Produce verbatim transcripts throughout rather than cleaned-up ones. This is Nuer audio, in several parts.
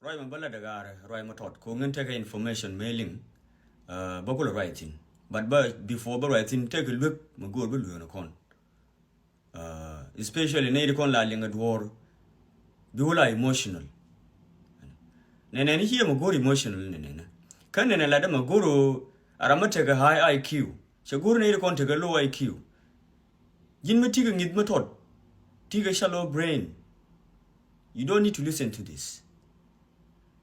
Ruac mɛ bä lat ɛ ɣaarɛ, ruac mɛ tɔt ko ŋän tekɛ information mɛ liŋ. Bä kulɛ ruac thi̱n, but bä before bä ruac thi̱n tekɛ luek mɛ go̱o̱r bä lueek ni kɔn. Especially nɛy ti kɔn la liŋ ɛ duɔ̱ɔ̱r, bi wä la emotional. Nɛnɛ ni ciɛ mɛ go̱o̱r emotional nɛnɛ ni kä nɛnɛ la dɛ mɛ go̱o̱r ɣöö a ram mɛ tekɛ high I Q. Cɛ go̱o̱r nɛy ti kɔn tekɛ low I Q. Ji̱n mi ti̱kɛ ŋi̱th mi tɔt, ti̱kɛ shallow brain. You don't need to listen to this.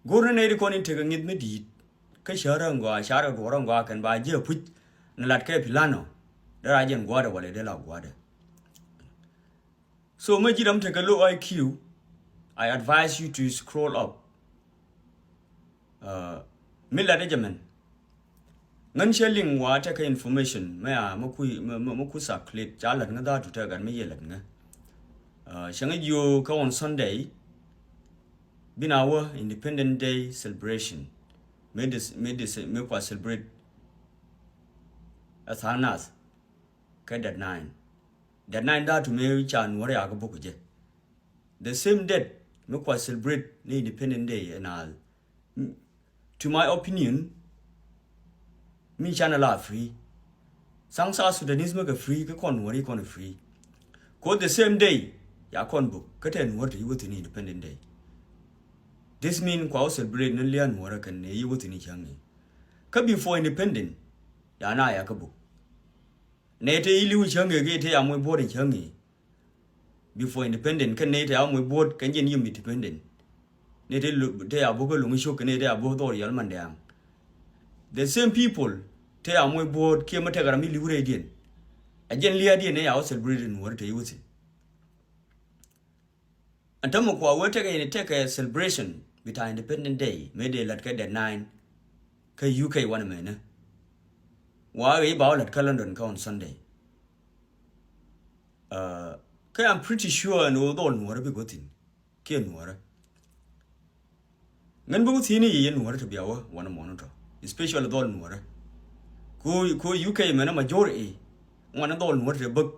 Go̱r ni nɛy ti kɔn in tekɛ ŋi̱th mi di̱i̱t kä cärä ŋɔaa, cärä duɔ̱ɔ̱rä ŋɔaa kɛn ba ji̱ a puc ni lat kɛ pilano. Dee ra jɛn gua̱dɛ walɛ dee la gua̱dɛ. So mi ji̱ ram tekɛ low I Q, I advise you to scroll up. Mi lat ɛ jɛ mɛn. Ŋän cɛ liŋ wa tekɛ information mɛ a mɛ ku mɛ ku circulate ca lat ŋä dhatu tekɛ gat mɛ yɛ lat ŋä. Cɛ ŋä jiö kä on Sunday. Bin a wä Independent Day celebration. Mɛ dis mɛ dis mɛ kua celebrate. A tha̱a̱ŋ nath kɛ date nine. Date nine dhatu mɛ ca nuɔ̱r ya kä buk jɛ. The same date mɛ kua celebrate ni Independent Day ɛ naath. To my opinion, mi canɛ la free. Tha̱a̱ŋ South Sudanese mɛ kɛ free kä kɔn nuɔ̱ri kɔn free. Ko the same day ya kɔn buk kä tɛ nuɔ̱r te yi wä thi̱n Independent Day. This mean kua wä celebrate ni lian nuɔ̱rä kɛn ni yi wä thi̱n cäŋ ni. Kä before independent ya na ya kä buk. Nɛ te yi li̱w cäŋ ni kɛ te ya muc buɔ̱ɔ̱r cäŋ ni. Before independent kɛn nɛy te a muc buɔ̱t kɛn jɛn yim independent. Nɛy te a bo̱k kä lo̱ŋ cok kɛn nɛy te a bo̱k dhɔr yɔl mandɛɛŋ. The same people te a muc buɔ̱t kiɛ mi tekɛ ram mi li̱w rɛydiɛn. A jɛn lia̱a̱diɛn nɛy a wä celebrate nuɔ̱ɔ̱ri te yi wä thi̱n. Ɛn tämɛ kua wee tekɛ in tekɛ celebration bita Independent Day mëë dee la̱t kä date nine kä U K wanɛ mënɛ. Wa ɣöö ba wä la̱t kä London kä on Sunday. Kä I'm pretty sure ɛn ɣöö dhɔl nuɔ̱ɔ̱rä bikɛ wä thi̱n kiɛ nuɔ̱ɔ̱rä. Ŋän bikɛ thi̱n i̱ yɛ nuɔ̱ɔ̱rä ti bia wä wanɛ mɔnɔ tɔ, especially dhɔl nuɔ̱ɔ̱rä. Ko ko U K mɛnɛ majority wanɛ dhɔl nuɔ̱ɔ̱rä ti bäk.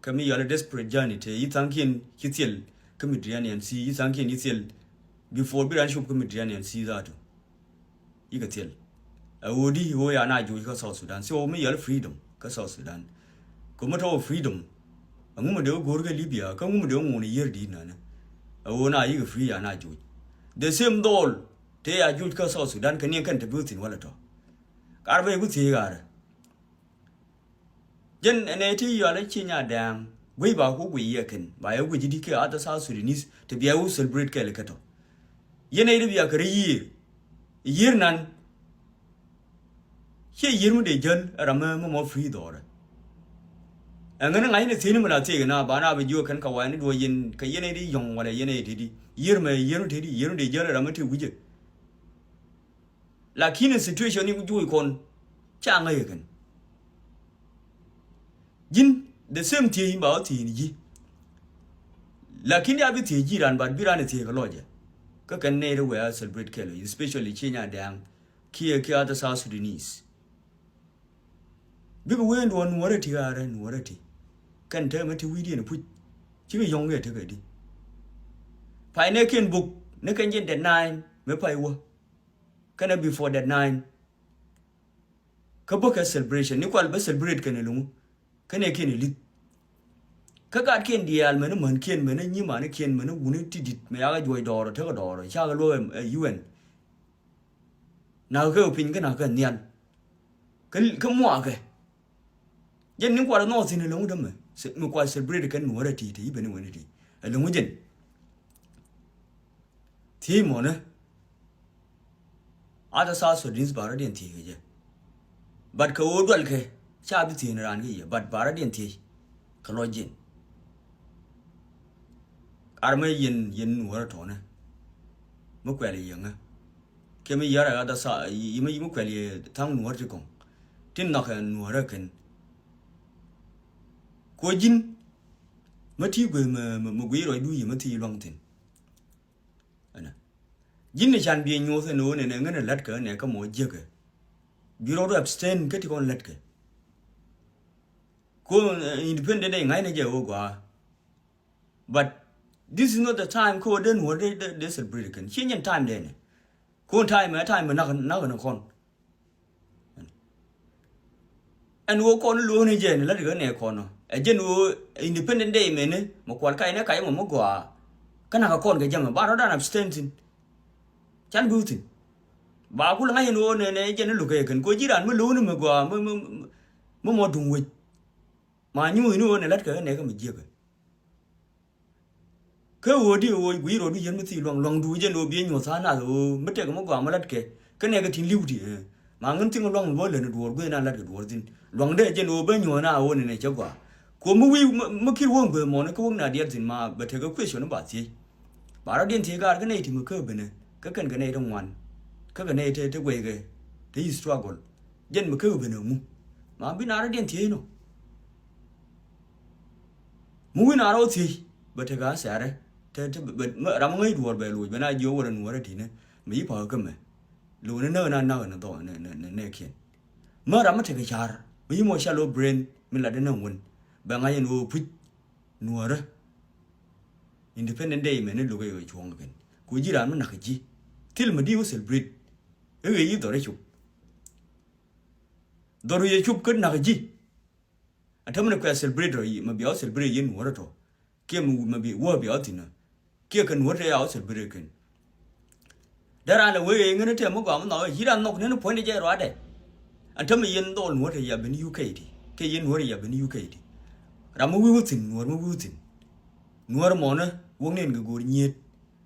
Kä mi yɔlɛ desperate journey te yi tha̱a̱ŋkiɛn ci thil kä Mediterranean Sea, yi tha̱a̱ŋkiɛn ci thil before bi ran cop kä Mediterranean Sea dhatu. Yikɛ thil. Ɛ ɣöö di ɣöö ya na joc kä South Sudan. So mi yɛl freedom kä South Sudan. Kä mi tɔwä freedom. Ɛŋu mi dee wä go̱o̱r kä Libya kä ŋu mi dee wä ŋuun i̱ yiër di̱i̱t nanɛ. Ɛ ɣöö na yikɛ free ya na joc. The same dhɔl te ya joc kä South Sudan kɛ niɛn kɛn te bi wä thi̱n walɛ tɔ. Kar bɛ iku thiec ɣaarɛ. Jɛn ɛnɛ ti yɔal ɛ ci nya dɛɛŋ guic ba ku guic yɛ kɛn ba yɛ guic di kɛ other South Sudanese ti bia wä celebrate kɛɛl kɛ tɔ. Yɛn ɛ ti bia kɛ rɛ yiër. Yiër nan. Ciɛ yiër mi dee jäl ɛ ram mɛ mɔ free dhɔrɛ. Ɛŋɛ ni ŋa̱c ni thiec ni mi la thiec na ba na bi jiök kɛn ka wayɛ ni duɔ yɛn kɛ yɛn ɛ ti yɔ̱ŋ walɛ yɛn ɛ ti di yiër mɛ yiër mi ti di yiër mi dee jäl ɛ ram mɛ ti wi̱cɛ. Lakin in situation ni juuc kɔn ca ŋäc kɛ kɛn. Ji̱n the same thiec in ba wä thiec ni ji̱. Lakin ya bi thiec ji̱ ran bat bi ran thiec kɛ lɔcɛ. Kä kɛn nɛy ri wɛɛ a celebrate kɛl, especially ci nya dɛŋ kiɛ kiɛ other South Sudanese. Bikɛ wee nuɔ̱ɔ̱rä ti ɣaarɛ nuɔ̱ɔ̱rä ti. Kɛn te mɛ ti wi̱i̱diɛn puc. Cikɛ yɔ̱ŋ yɛ tekɛ di. Pay nɛ kiɛn buk ni kɛn jiɛn date nine mɛ pay wä. Kɛnɛ before date nine. Kä bä kɛ celebration ni kual bä celebrate kɛn ɛlɔ̱ŋ. Kɛnɛ kiɛn ɛli̱th. Kä gat kiɛn diaal mɛn män kiɛn mɛn nyimani kiɛn mɛn wuni ti dit mɛ yakɛ juɔc dɔɔrɔ tekɛ dɔɔrɔ cakɛ luɔk ɛ U N. Nakä kɛ piny kä nakä kɛ nhial. Kä muakɛ. Jɛn ni kual ɛ nhɔk thi̱n ɛlɔ̱ŋ dämɛ mi kual celebrate kɛn nuɔ̱ɔ̱rɛ ti ti i̱ beni weni ti ɛlɔ̱ŋ jɛn. Thiec mɔnɛ. Other South Sudanese ba rɔ̱diɛn thiec kɛ jɛ. But kɛ ɣöö dual kɛ ca bi thiec ni raan kɛ yɛ but ba rɔ̱diɛn thiec. Kɛ lɔc jiɛn. Ar mɛ yɛn yɛn nuɔ̱ɔ̱rä tɔ̱nɛ. Mi kuɛl yɛ ŋä. Kɛ mi yɛr ɛ other South yi mi kuɛl yɛ tha̱a̱ŋ nuɔ̱ɔ̱rä ti kɔ̱ŋ. Tin nhɔkɛ nuɔ̱ɔ̱rä kɛn. Kuɔ ji̱n. Mä ti guey mä guey rɔcdu yɛ mä thi luaŋ thi̱n. Ɛnɛ ji̱n ni can biɛ nyuɔth ɛn ɣöö nɛnɛ ŋän ɛ la̱tkɛ ɛnɛ kä mɔ jiäkɛ. Bi rɔɔdu abstain kä ti kɔn la̱tkɛ. Ko independent day ŋa̱cnɛ jɛ ɣöö gɔaa. But this is not the time kä ɣöö den wä de celebrate kɛn ci nyɛn time dɛnɛ. Kun ta̱a̱ mɛ, ta̱a̱ mɛ nak, nak ni kɔn. Ɛn ɣöö kɔn lo̱o̱n jɛ ni la̱t kɛ nɛ kɔn ɔ. Ɛ jɛn ɣöö Independent Day mɛni mɛ kual kac ni kac mɔ mi gɔaa. Kä nak kɔn kɛ jɛ mɛ ba rɔ̱dan abstain thi̱n. Can bi wä thi̱n. Ba kul ŋa̱c ɛn ɣöö nɛ nɛ jɛn ni lo̱k kɛ kɛn koci ran mi lo̱o̱n mɛ gɔaa mi, mi, mi mɔ duŋ wec. Ma nyuuth ni ɣöö nɛ la̱t kɛ nɛ kɛ mi jiäkä. Kä ɣöö di ɣöö guic rɔɔdu yɛn mi thii luaŋ, luaŋdu jɛn ɣöö biɛ nyuɔ̱th tha̱a̱ŋ nath ɣöö mi tɛk mi gɔaa mi la̱tkɛ. Kä nɛɛkɛ tin li̱w ti, eh. Ma ŋän thiŋ luaŋ mi bä lät ni duɔ̱ɔ̱r guic na la̱tkɛ duɔ̱ɔ̱r thi̱n. Luaŋdɛ jɛn ɣöö ben nyuɔ̱th na ɣöö nɛnɛ cɛ gɔaa. Kuɔm mi wi̱i̱ mi, mi ki̱r wäŋ gueth mɔni kä wäŋ na diɛl thi̱n ma bɛ tekɛ question ba thiec. Ba rɔ̱diɛn thiec gaar kä nɛy ti mi kä benɛ. Kä kɛn kɛ nɛy ti ŋuan. Kä kɛ nɛy ti, ti guɛckɛ. Ti yi struggle. Jɛn mi kä benɛ ŋu. Ma bi na rɔ̱diɛn thiec nɔ. Mi wi̱n a rɔ thiec bɛ tekɛ a sɛrɛ te, te, bɛ, bɛ, ram ŋäc duɔ̱ɔ̱r bɛ loc bɛ na jiɔ wä rɛ nuɔ̱ɔ̱rɛ ti̱nɛ mi yi pa̱a̱ kä mɛ. Lo̱w ni näk na näk ni dhɔ ni, ni, ni, ni kiɛn. Mä ram mi tekɛ ca̱r mi yi mɔ ca lo̱ brain mi lat ni näk wän bɛ ŋa̱c ɛn ɣöö puc nuɔ̱ɔ̱rä. Independent Day mɛ ni lo̱k ɛ ɣöö cuɔ̱ŋ kɛn ku ji̱ raan mi nak ji̱ thil mi di wä celebrate. I̱ ɣöö yi dhɔr i̱ cop. Dhɔr yɛ cop kä nak ji̱. Ɛn täämɛ ni kuɛ celebrate rɔ yi, mɛ bia wä celebrate yɛn nuɔ̱ɔ̱rä tɔ. Kiɛ mɛ, mɛ bi wä bia wä thi̱n ɔ. Kiɛ kɛ nuɔ̱ɔ̱rä tɔ ya wä celebrate kɛn. Dee raan lɛ wee ŋän tɛm mi gɔaa mi nhɔk ci raan nhɔk nɛn puɔ̱nydɛ jɛ ruaadɛ. Ɛn täämɛ yɛn dhɔl nuɔ̱ɔ̱rä tɔ ya ben U K ti. Kiɛ yɛn nuɔ̱ɔ̱rä tɔ ya ben U K ti. Ram mi wi̱i̱ wä thi̱n, nuɔ̱ɔ̱rä mi wi̱i̱ wä thi̱n. Nuɔ̱ɔ̱rä mɔnä wäŋ nɛn kɛ go̱o̱r nyiet.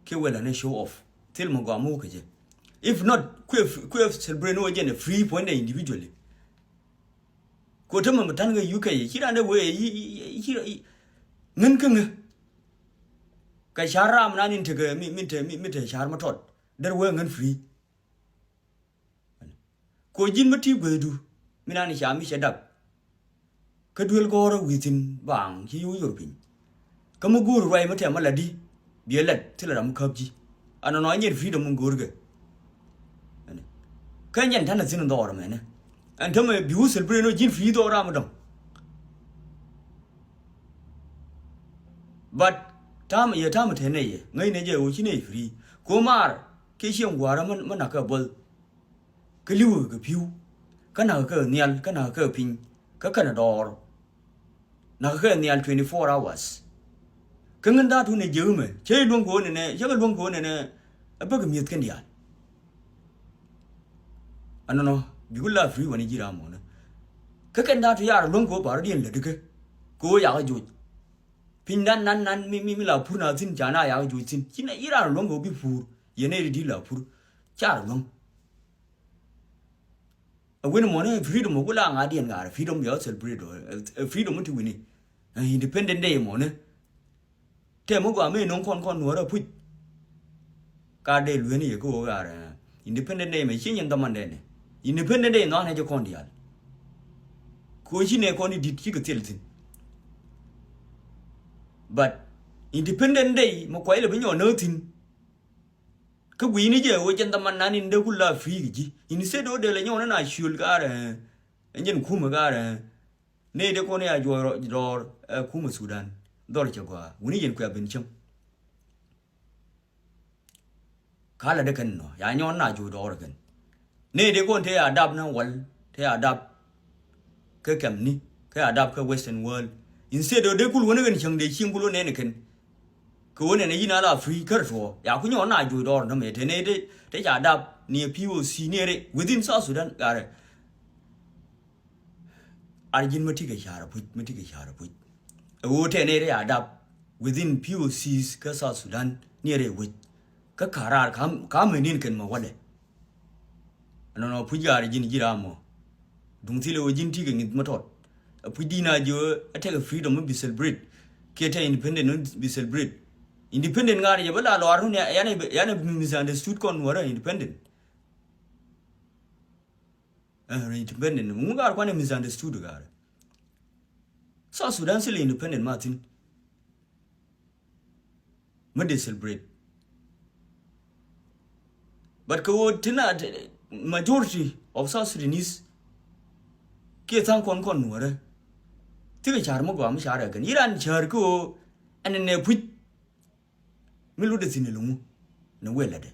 Kiɛ wɛlɛ ni show off. Thil mi gɔaa mi wä kɛ jɛ. If not, kuɛ, kuɛ celebrate ni wä jɛn ɛ free puɔ̱nydɛ individually. Ko te mɛ mi ta̱n kɛ U K ci raan dee wee yi, yi, yi, yi, yi ŋän kä ŋä. Kɛ ca̱r ram nan in tekɛ mi, mi te, mi, mi te ca̱r mi tɔt der wee ŋän free. Ko ji̱n mi ti guethdu mi nan in ca mi cɛ dap. Kä duel gɔ̱rä wi̱i̱ thi̱n baaŋ ci yo̱o̱ yor piny. Kä mi go̱o̱r ruac mi tɛm mi lat di biɛ lat thilɛ ram mi käp ji̱. Ɛn nɔnɔ nyɛn freedom mi go̱o̱rkɛ. Kä nyɛn ta̱nɛ thi̱n dhɔɔr mɛnɛ. Ɛn täämɛ bi wä celebrate nɔ ji̱n free dhɔɔr ram mi dɔ̱ŋ. But ta̱mɛ yɛ ta̱mɛ te nɛy yɛ ŋäcnɛ jɛ ɣöö ci nɛy free. Ko maar kiɛ cieŋ gua̱a̱rä mi nakä buɔth. Kä li̱wä kɛ pi̱w kä nakä kɛ nhial kä nakä kɛ piny kä kɛnɛ dɔɔr. Nakä kɛ nhial twenty four hours. Kä ŋän dha̱a̱t wun ɛ jiäk mɛ cä luäŋ kɛ wä nɛnɛ cä kɛ luäŋ kɛ wä nɛnɛ. Ɛ bäkɛ mi̱eth kɛn diaal. Ɛnɔnɔ bikɛ la free wani ji̱ ram mɔnä. Kä kɛn dha̱a̱t wun yaar luäŋ kɛ wä pa̱a̱r diɛn lätdä kä kɛ wä yakä joc. Piny dan nan nan mi, mi, mi la pur na thi̱n ca na yakä joc thi̱n ci na i̱ ran luäŋ kɛ wä bi pur. Yɛn ɛ ri di la pur car luäŋ. Ɛ wen mɔnɛ freedom ɛ ku la ŋa̱diɛn ŋa̱r freedom bia celebrate ɔ, ɛ freedom ti wini. Ɛ Independent Day mɔnɛ. Tɛ mi gɔaa mi no̱ŋ kɔn kɔn nuɔ̱ɔ̱rä puc. Ka dee lueni yɛ kä ɣöö ɣaar ɛ Independent Day mɛ ci nyin dhamandɛ ni. Independent Day nhɔanɛ jɛ kɔn diaal. Ko ci nɛ kɔn i̱ di̱t cikɛ thil thi̱n. But Independent Day mɛ kuay lɛ bi nyɔɔn nääk thi̱n. Kä gui̱ni jɛ wee jɛn dhaman nan in dee ku la free kɛ ji̱. Instead ɔ dee lɛ nyɔk ni na ciöl kaarɛ. Ɛn jɛn kumɛ kaarɛ. Nɛy dee kɔn ya juɔc rɔ, rɔɔr, ɛ, kumɛ Sudan. Dhɔr cɛ gɔaa. Wuni jɛn kuɛ ben cäŋ. Ka la dee kɛn nɔ. Ya nyɔk ni na juɔc rɔɔr kɛn. Nɛy dee kɔn te ya dap ni wäl, te ya dap kä kɛmni, kä ya dap kä Western world. Instead ɔ dee kul wä ni kɛn cäŋ dee cieŋ kul wä nɛn kɛn. Kɛ wä nɛn a yin a la free kär tuɔ. Ya ku nyɔk na juɔc dɔɔr ni mɛ te nɛy te, te ca dap ni a P O C ni a rɛ within South Sudan garɛ. Ar ji̱n mä ti kɛ ca̱r a puc, mä ti kɛ ca̱r a puc. Ɛ wä te nɛy te ca dap within P O Cs kä South Sudan ni a rɛ wec. Kä ka̱raar ka̱m, ka̱m mɛ nin kɛn mɛ wälɛ. Ɛnɔnɔ puc gaari ji̱n ji̱ ram mɔ. Duŋ thilɛ wä ji̱n tikɛ ŋi̱th mä tɔt. Ɛ puc di̱n a ji̱ ɛ tekɛ freedom mi bi celebrate. Kiɛ tekɛ independent mi bi celebrate. Independent ŋa̱r jɛ bä la lɔar run ya, yanɛ, yanɛ misunderstood kɔn wärä independent. Ɛ, independent. Ŋu ŋa̱r kuanɛ misunderstood ŋa̱r. South Sudan thilɛ independent ma thi̱n. Mi dee celebrate. But kɛ ɣöö ti na, majority of South Sudanese kiɛ tha̱a̱ŋ kɔn kɔn nuɔ̱ɔ̱rä. Thikɛ ca̱r mi gɔaa mi ca̱r ɛ kɛn. Yi ran ca̱r kä ɣöö ɛn nɛ puc. Mi lutdɛ thi̱n ɛ lo̱ŋu. Nɛ wëë lätdɛ.